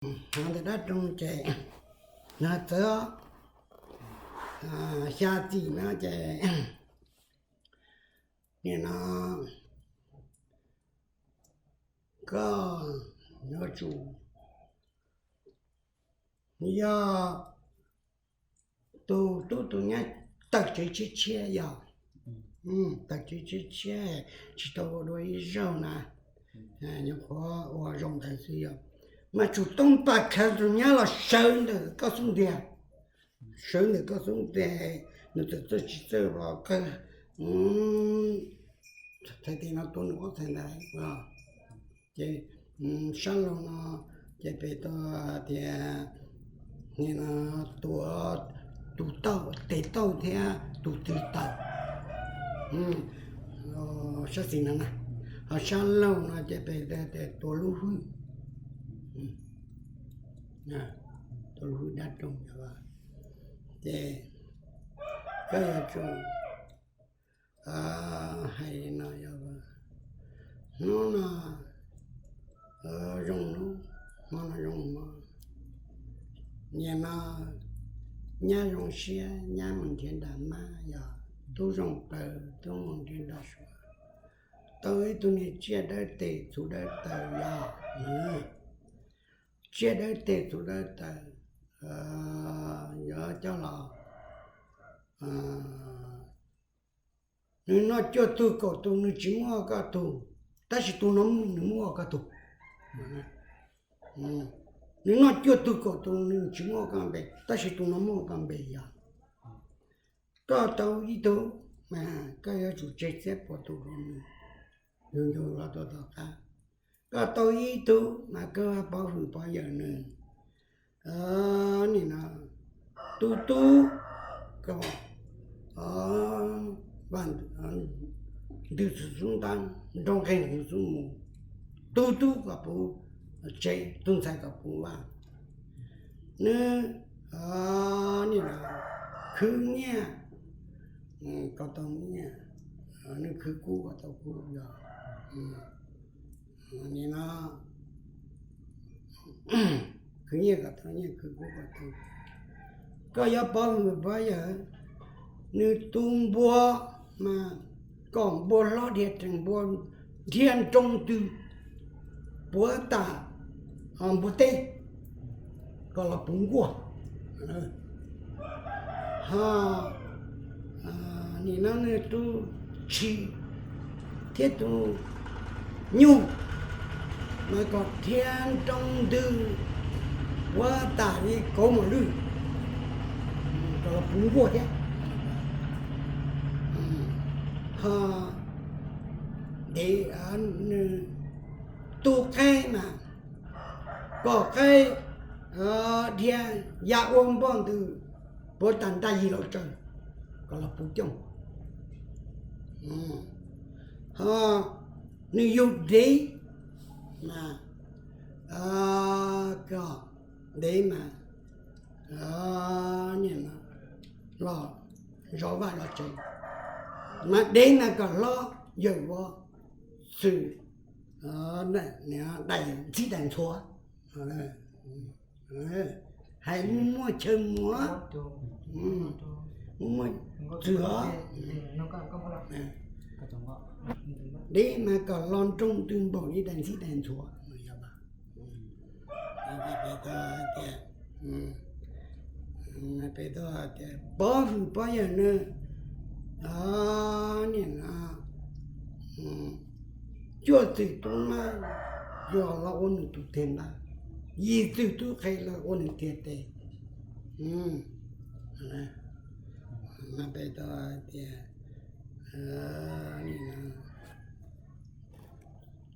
Hais ntawm dab roog ces, no txawv xya txim no ces, nim no koj yuav tsum yog tus tub tus nyab tawm tsev tshiab tshiab yog, tawm tsev tshiab tshiab, tsis tau ua dua ib zaug na, nyuam qhuav ua zoo ntawd xwb yog, mas tsum toob pas khaws tus nyab los sawv ntawm koj xub ntiag, sawv ntawm koj xub ntiag, nws txawm txawj tsis txawj los kawg, txhais tes no tua nws ob txhais ntawd, ces sab laug no ces pem tau tias, nim no tua tus tauj, tes tauj thiab tus tw tawm, sab xis no na, ho sab laug no ces pem tias tua lub hwj, tua lub hwj dab roog, ces koj yuav tsum hais no yog, hnub no zoo hnub, hmo no zoo hmo, nim no nyab zoo siab, nyab mus nrhiav nram mab yog, tub zoo plaws, tub mus nrhiav nram suav, tau ib tug niag tsiaj dawb tes txhuv dawb taws yog, tsiaj dawb tes txhuv dawb taws, yuav coj los, nws noj cuaj tug kaum tus nws tsis muab koj tug, tab sis tus no nws muab koj tug. Nws noj cuaj tug kaum tus nws tsis muab koj npe, tab sis tus no muab koj npe yog. Koj tau ib tug, mas koj yuav tsum tseg txhiab puas tus rau nws, yus yus los rau tom qab. Koj tau ib tug mas koj pov hwm pov yawm nws, nim no tu tub kom ntws xub ntab, nroo nqeeg tus xub mus, tu tub kom puv tsev, tu ntxhais kom puv vaj. Nws nim no khwv nyiaj kom tau nyiaj, nws khwv kub kom tau kub yog, nim no khwv nyiaj kom tau nyiaj, khwv kub kom tau. Koj yuav pov hwm pov yawm, nws tu npua mas kom npua hlob dhia rees, npua dhia nroo ntws puav tam npua teb kom los puv nkuaj. Ho nim no nws tu tshis thiab tu nyuj mas kom dhia nroo ntws puav tam li kauv mos lwj kom los puv nkuaj thiab. Ho dev, nws tu qaib mas kom qaib dhia ya ua npoj ntws puav tam ntaj yig laus tsaws kom los puv cooj. Ho nws yug dev mas kom dev mas los zov vaj zov tsev, mas dev mas kom hlob yawm vov xwm, daim ntxhib daim ntxhuav, hais muaj chaw muav, muaj txwm os. Dev mas kom los nroo ntws npaum li daim ntxhib daim ntxhuav. Peb tau tias pov hwm pov yawm nws, nim no cuaj txwm tub nab yog los ua nws tus tiag ntab, yim txwm tub qhe los ua nws tiag tes. Peb tau tias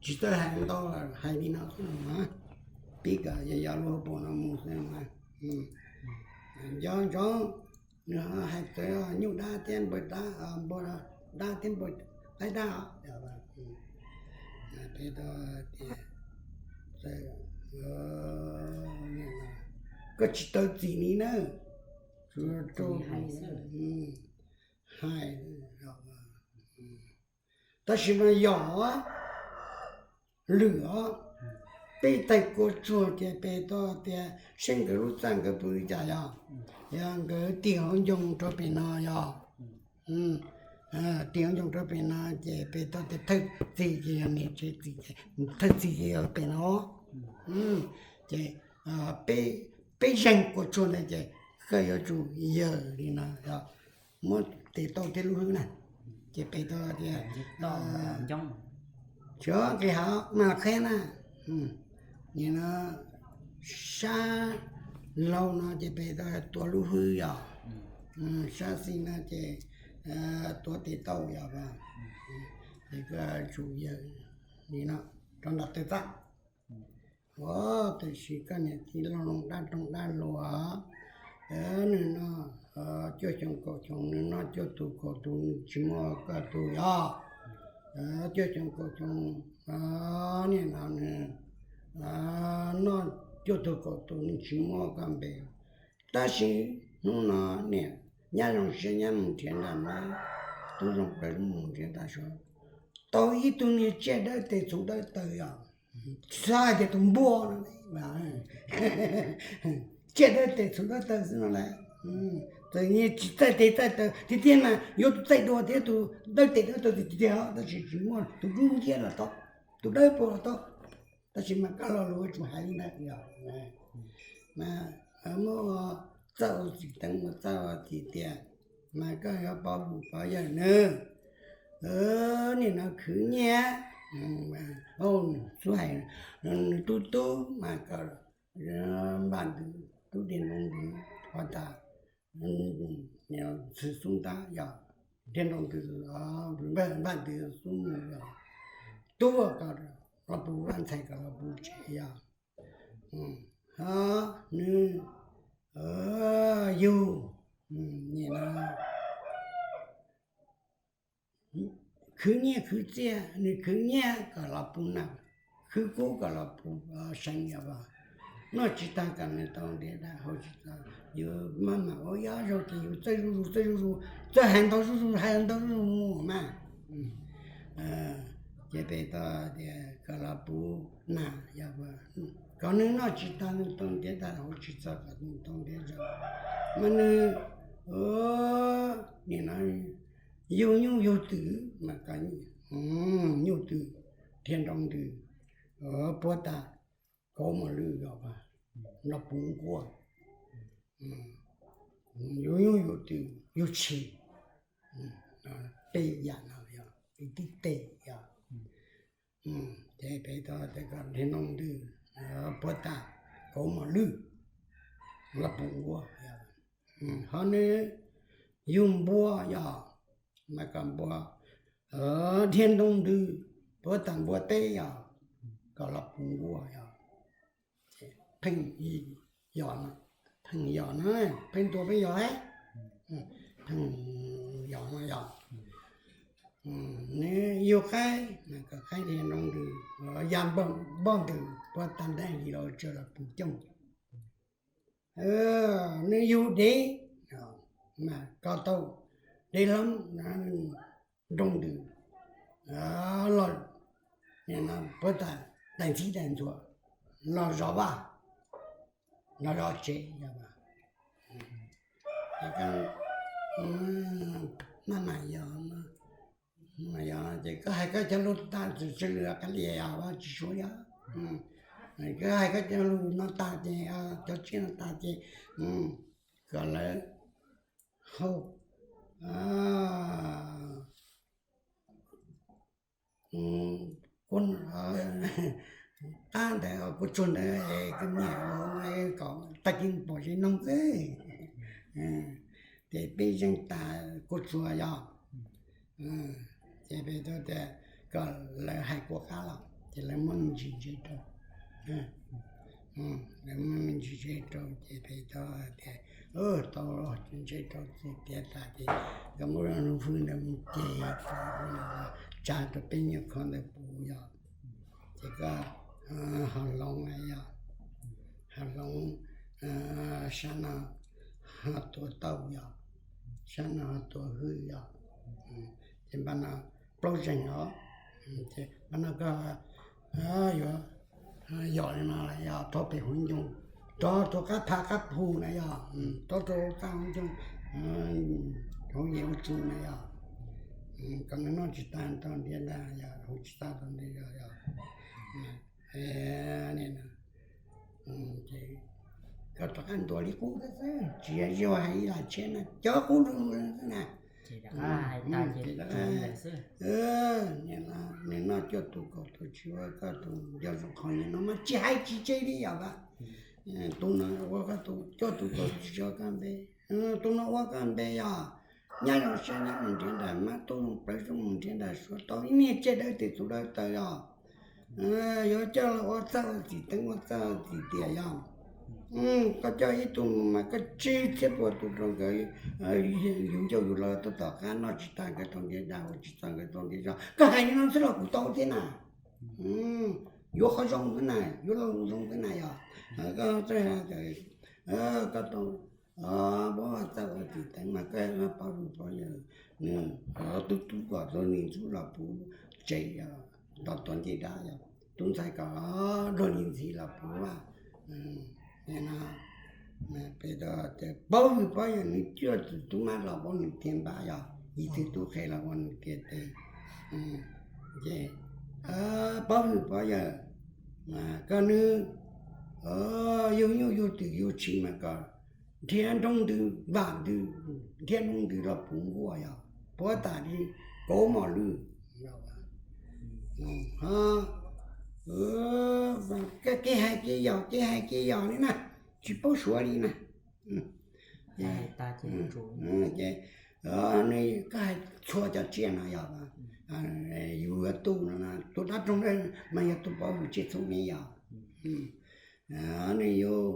tsis txawj hais ntau, hais li no xwb mas, pib kom yog yog luag pom no mus xwb mas. Nco ntsoov, nws hais txawv nyuj dab thiab npua dab, npua dab thiab npua qaib dab. Peb tau tias koj tsis tau txim li na, rau hais, tab sis mas yog lwm os, peb txais kua tsuag ces pem tau tias seb nkawd lub txaj nkawd puas li cas yog, yog nkawd tig hauv ncoo rau pem no yog, tig hauv ncoo rau pem no ces pem tau tias thawj txij ces yog niam tsev txij, thawj txij ces yog pem no. Ces peb, peb zeeg kua tsuag ntawd ces koj yuav tsum yawm li no, muab tes tau thiab lub hwb na, ces pem tau tias, xyov nqis hav mas qheb na, nim no sab laug no ces pem tau tuav lub hwb yog, sab xis no ces tuav tes tau yog, es koj tsum yawm li no rau nram tawg txaj. Ua, tiam sis koj niam txiv loj loo dab roog dab luag, nws noj cuaj xyoo kaum xyoo, nws noj cuaj tus kaum tus, nws tsis muaj koj tus yog, cuaj xyoo kaum xyoo, niaj no nws noj cuaj tus kaum tus, nws tsis muaj koj npe. Tab sis hnub no niam nyab zoo siab nyab mus nrhiav nram no, tub zoo plaws mus nrhiav nram suav, tau ib tug niag tsiaj dawb tes txhuv dawb taw yog, tsis txhob hais tias tus npua no, tsiaj dawb tes txhuv dawb taw xwb no las. Txawm niag tsis txawj tes txawj taw tiag tiag mas yuav tus txaij dua thiab tus dawb tes dawb taw tiag tiag, tab sis tsis muaj tus dub nciab los tau, tus dawb paug los tau. Tab sis mas koj lo lus yuav tsum hais li ntawd yog, mas muab txawj ua txim teev ua txawj ua txim tiag, mas koj yuav pov vwm pov yawg nws, niaj no khwv nyiaj, xub hais nws tub tub mas kom npaj ntws tub diav ntoo ntws ua tas, ntxhw xub ntab yog diav ntoo ntws, npaj ntws xub mus yog tub kom los puv vaj ntxhais kom los puv tsev yog, ho nws yug, nim no khwv nyiaj khwv txiaj, nws khwv nyiaj kom los puv nas, khwv kub kom los puv seev yog, noj tsis tag kom nws tau ntiav dab, haus tsis tag, yuav maj mam ua ib ob zaug ces yus txawj zuj zus txawj zuj zus, txawj hais ntau zuj zus hais ntau zuj zus mus mas. Ces pem tau tias kom los puv nas yog, kom nws noj tsis tag nws tau ntiav dab, haus tsis txog kom nws tau ntiav zog, mas nws nim no yug nyuj yug twm mas kom nyuj twm, diav ntoo ntws, puab tas kauv mos lwj yog, los puv nkuaj, yug nyuj yug twm yug tshis, peb yam no yog ib tib teg yog. Ces pem tau tias kom diav ntoo ntws, puab tas kauv mos lwj, los puv nkuaj, ho nws yug npua yog, mas kom npua, diav ntoo ntws, puab tas npua teb yog, kom los puv nkuaj yog. Pheej yog, pheej yog no, pheej tua pheej yog, pheej yog no yog. Nws yug qaib, kom qaib diav ntoo ntws, ya npoj ntws, puab tas ntaub lis los tsaws los puv cooj. Nws yug dev, mas kom tau dev hlob nroo ntws, los puab tas tais ntxhib tais ntxhua, los zov vaj, los zov tsev. Maj mam yog, yog ces koj hais koj cov lus tas txwm tsi lwm qab li os, tsis suav yog, koj hais koj cov lus no tas ces, cov tsiaj no tas ces kom lawv hau qab ntawd, kua tsuag ntawd es koj niam kom tag kis pom ze noog xwb, ces peb zeeg tas kua tsuag yog, ces peb tau tias kom lawv hais kua qab los ces lawv muab me ntsis ntsev rau, lawv muab me ntsis ntsev rau ces peb tau tias tau ntsev rau ces tiav tas ces kom muab lub hwj ntawd mus ces tsa rau peb nyuag kho ntawd puv yog, ces koj ho hloov yog, ho hloov sab no ho tuav taub yog, sab no ho tuav hwj yog, ces npaj no plaub zeeg os, ces npaj no koj yuav Yog li no yog rov pem huv ncoo, rov rau qab pha qab phu na yog, rov rau qab huv ncoo, hauv yim hauv tsuj na yog, kom nws noj tsis tag rau ntiav dab yog, hauv tsis tag rau ntiav dab yog, koj rov qab ntuas li qub xwb, tsis yog hais ib lam tshiab na, cov qub lug xwb na. Nws noj cuaj tus kaum tus, tsis ua koj tus, yog zoo qhov nim no mas tsis hais tsis tseg li yom as. Tus no ua koj tus, cuaj tus kaum tus tsis ua koj npe, tus no ua koj npe yog. Nyab zoo siab nyob mus nrhiav nram, mab tub zoo plawv zoo mus nrhiav nram, suav tau ib niag tsiaj dawb tes txhuv dawb taws yog. Yuav coj los ua txaj ua txim teev, ua txaj ua txim tiam yog. Koj coj ib tug mus mas koj tswj txhiab pua tus rau nkawd, yus ncauj yus laus tuaj tom qab, noj tsis tag nkawd tau ntiav dab, ua tsis txog nkawd tau ntiav zog. Koj hais li no xwb los kuv tau thiab na. Yuav qhov zoo xwb na, yuav lo lus zoo xwb na yog. Koj tau muab txaj ua txim teev mas koj paub lus paub yawm, nws tub tub kom Dog Lis Ntxhi los puv tsev, nrog tuav ncej dab yog, tub ntxhais kom Dog Lis Ntxhi los puv vaj. Peb paub lus paub yawm, nws cuaj tus tub mab los paub nws tiag npab yog, ib tug tub qhe los ua nws tiag tes. Ces paub lus paub yawm, koj nws yug nyuj yug twm yug tshis mas kom nrhiav nroo ntws vam ntws, nrhiav nroo ntws los puv nkuaj yog, puav tas li kauv mom lwj. Kev hais kev yog, kev hais kev yog li na, tsis paub suav li na. Ces koj hais txhua cov tsiaj no yog, yus yuav tuaj no, tus dab roog mas yog tus paub lus tsiaj txhub ne yog. Nws yog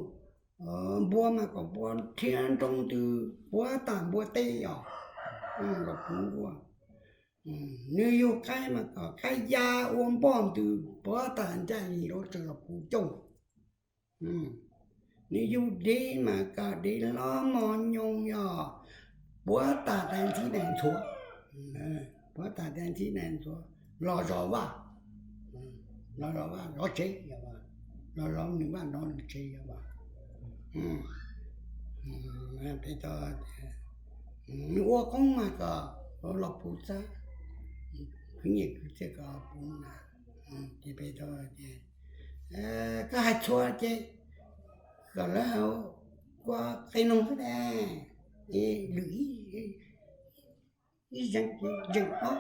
npua mas kom npua nrhiav nroo ntws puav tas npua teb yog, los puv nkuaj. Nws yug qaib mas kom qaib ya ua npoj ntws puav tas ncaj li lub tsaws los puv coj. Nws yug dev mas kom dev hlob mos nyoos yog puav tas dais ntxhib dais ntxhuav, puav tas dais ntxhib dais ntxhuav los zov vaj, los zov vaj zov tsev yog, los zov nws vaj zov nws tsev yog. Peb tau, nws ua qoob mas kom los puv txab, khwv nyiaj khwv txiaj kom puv na. Ces peb tau tias, koj hais txhua ces kom lawv ua qe noog xwb ne, es lwm ib zeeg, zeeg ob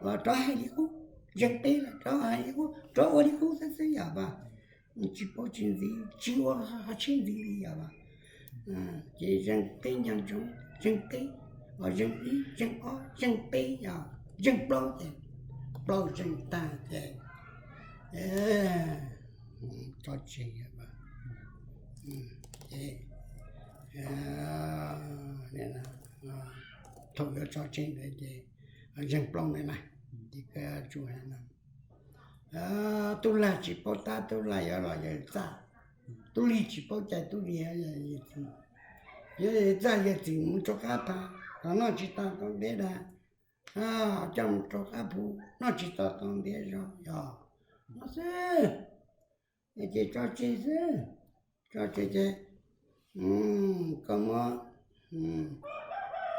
los rov hais li qub, zeeg peb los rov hais li qub, rov ua li qub xwb xwb yog as. Tsis paub tsis ntxiv, tsis ua qhov tsheb ntxiv li yog as. Ces zeeg peb nco ntsoov, zeeg peb, zeeg ib, zeeg ob, zeeg peb yog, zeeg plaub ces, plaub zeeg tag ces tso tseg. Ces thaum yuav tso tseg ntawd ces zeeg plaub ntawd na, ces tsuas tub lag tsis paub tab tub lag yuav los yawg txaj, tub lig tsis paub cai tub lig yawg txim, yawg txaj yawg txim mus rau qab pha, los noj tsis tau tau ntiav dab, coj mus rau qab phu, noj tsis tau tau ntiav zog yog no xwb. Ces tso tseg xwb, tso tseg ces koj muab,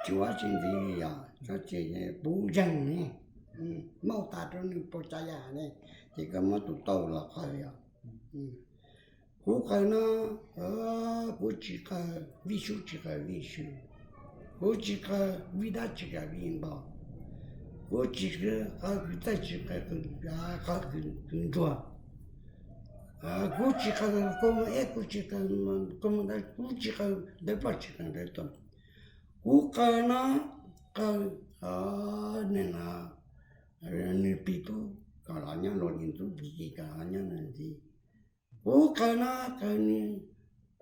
tsis ua tsis ntxiv li yog, tso tseg ces puv zeeg ne, maub tas rau nws puas tsav yam ne, ces koj muab tus tau los qawm yog. Kuv qawm no, kuv tsis qawm vij sub tsis qawm vij sub, kuv tsis qawm vij dab tsis qawm vij npau, kuv tsis qawm kwv txawj tsis qawm kwv ntsuag, kuv tsis qawm kua muag eb, kuv tsis qawm kua muag ntawv, kuv tsis qawm ntawv ploj tsis qawm ntawv tuag. Kuv qawm no, qawm, nws plig tub kom los nyob luag li ntxub, plig ci kom los nyob luag ntxiv. Kuv qawm no, qawm nws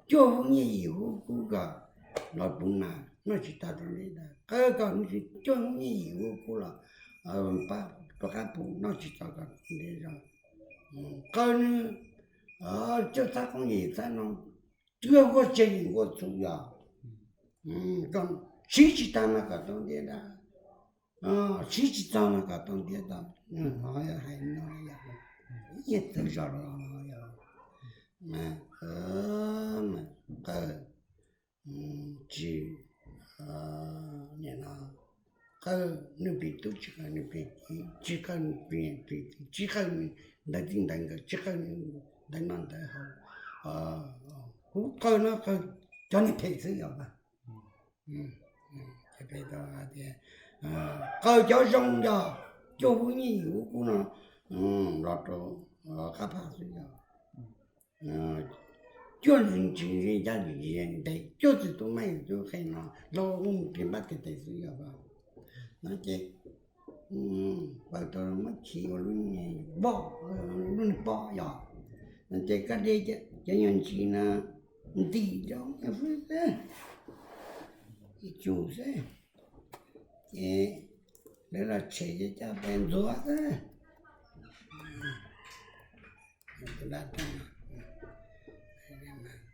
cuaj hub nyiaj yim hub kub kom los puv nas noj tsis tau rau ntiav dab, qawm kom nws cuaj hub nyiaj yim hub kub los pab rov qab puv noj tsis tau kom ntiav zog. Qawm nws cuaj txhab qoob yim txhab no, cuaj huab tseg yim nkuaj txhuv yog, siv tsis tau mas kom tau ntiav dab, siv tsis tau mas kom tau ntiav dab. Hais no yog ib txawm zog los mas, mas qawj tsis, nim no qawj nws pem tub tsis qawj nws pem kiv, tsis qawj nws pem txiv, tsis qawj nws ntawv txij ntawv nkawm, tsis qawj nws ntawv noj ntawv haus. Kuv qawj no qawj cov neeg phem xwb yog. Qawj cov zoo yog cuaj hub nyiaj yim hub kub no los rau qab phaj xwb yog. Cuaj ntsis ntsis ncaj ntsis ntev, cuaj txwm tus meej tus qhe no los ua mus pem npab tes tes xwb yog. No ces pawg tau muab khi ua lub niag pob, lub niag pob yog. No ces koj de cov nyuag ntsis no ntim rau xwb, ib cus xwb, ces lawv los tshem ces coj pem ntxuav xwb.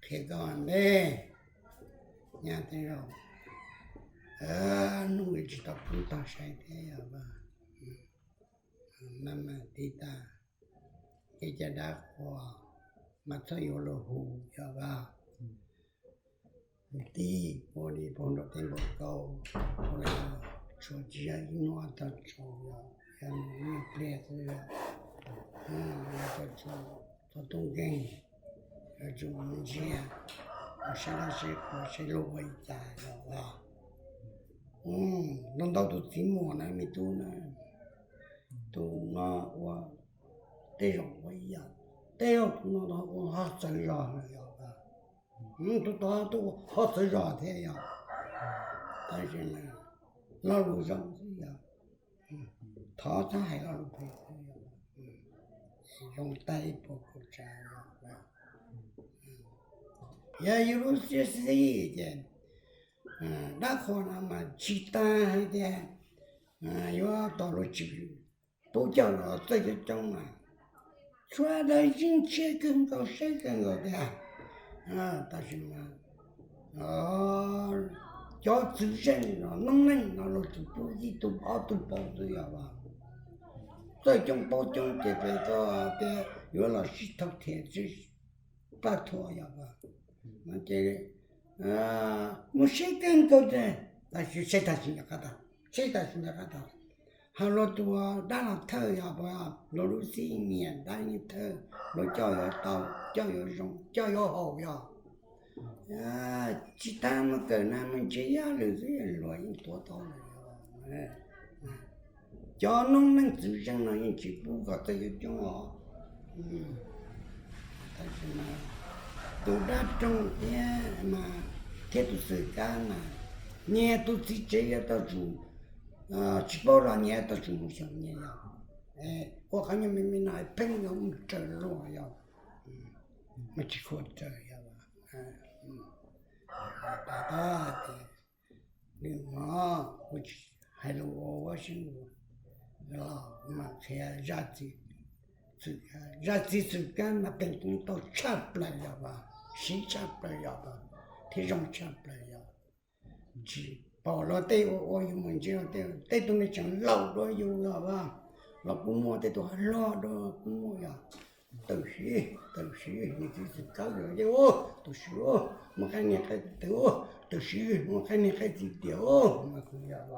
Qhia koj ntej, nyaj tej zaum hnub tsis tau pub tog saib thiab yog. Maj mam tib tag, ces cov dav qhuas mas txhob yuav luag hu yog. Tib ua li pog nrog tej npau taws, ua li tshuav tsis yog ib hnub tau tshuav, yog ib nyuag pliag xwb, yog tau tshuav txog tub nkeeg, yuav tsum mus ntsia, mus saib dab saib qhua saib luag ua li cas yog. Ntau ntau tus txiv muam na me tub na, tus no ua tej zaum ua ib yam, tej zaum tus no ua ho txawv zog yog. Tus tod tuaj ua ho txawv zog thiab yog. Tab sis mas lo lus zoo xwb yog, thov txhob hais lo lus phem xwb yog, zoo tag ib puas puas tsav yog. Yog yus lub siab xib ces dab qhuas no mas tsis tas hais tias yuav tau luag tsis pub coj los txawj coob coob mas, sawv daws yeej ntsia kawg nkaus saib kawg nkaus tiag. Tab sis mas cov txwv zeej no noob neej no luag tsuas pub ib tug ob tug paub xwb yog. Txawj coob paub coob ces peb tias yuav los sib thauj thiam sib pab thuam yog. No ces mus saib kawg nkaus tiag, tab sis saib tag sim nco qab tag, saib tag sim nco qab tag. Ho luag tus dab los thawj yog luag lub xib nyiam dab yeej thawj, luag coj yuav tau, coj yuav zoo, coj yuav haum yog. Tsis tas mus kawm na mus ntsia yog lwm xwb luag yeej tuav tau lawm. Cov noob neej txwv zeej no yeej tsis pub kom txawj coob coob os. Tus dab roog thiab mas, thiab tus xwm kab mas, nyias tus txiv tsev yuav tau tsum, tsis paub los nyias tau tsum mus xyaum nyias yog. Ua qhov nyuag me me no pheej yuav mus raws luag yog, mas tsis khuam raws yog. Pab tab tias nws no kuv tsis hais lus ua ua si, los mas qhia zaj txiv xwm kab, zaj txiv xwm kab mas peem toov tau tshaj plaws yog, siv tshaj plaws yog, thiab zoo tshaj plaws yog. Tsis pom los tej ua ua yus mus ntsia tej, tej tus neeg tseem laus dua yus los, los kuj muaj, tej tus hluas dua kuj muaj yog. Tam sim, tam sim niag txiv xwm kab yog, tus sim mus qab niag qab txiv, tus sim mus qab niag qab txiv tiag, mas kuj yog.